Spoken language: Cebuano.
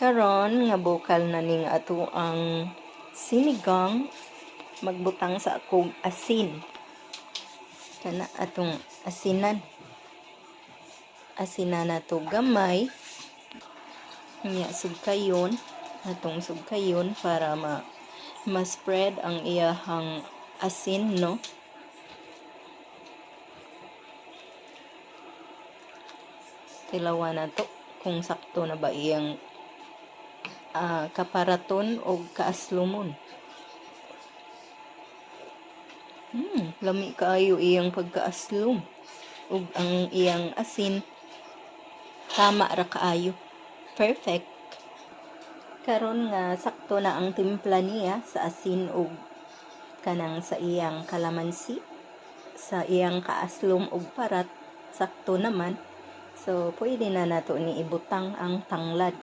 Karon nga bukal na ning ato ang sinigang, magbutang sa akong asin. Kana atong asinan. Asinan na to gamay. Nya sugkayon, atong sugkayon para ma-spread ang iyahang asin, no? Tilawan na to kung sakto na ba iyang kaparaton o kaaslumon. Lami kaayo iyang pagkaaslum ug ang iyang asin tama ra kaayo. Perfect. Karon nga sakto na ang timpla niya sa asin ug kanang sa iyang kalamansi, sa iyang kaaslom ug parat, sakto naman. So pwede na nato ni ibutang ang tanglad.